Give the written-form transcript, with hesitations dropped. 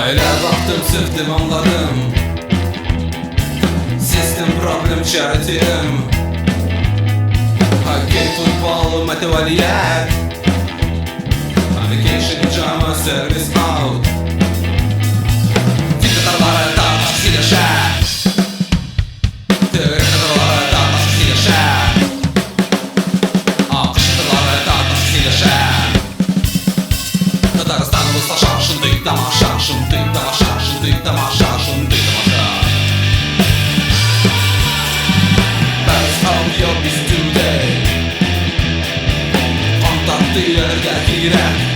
Öyle baktım sıktım anladım. System problem charity M. Хоккей, футбол, матевалият. Vacation, pijama, service out. Диктаторлары татарча сөйләшә. Диктаторлары татарча сөйләшә. АКШ татарлары татарча сөйләшә. Татарстан руслаша, шундый тамаша, шундый тамаша, шундый тамаша, шундый тамаша. Best of your is today. Контакты өйрәнергә кирәк.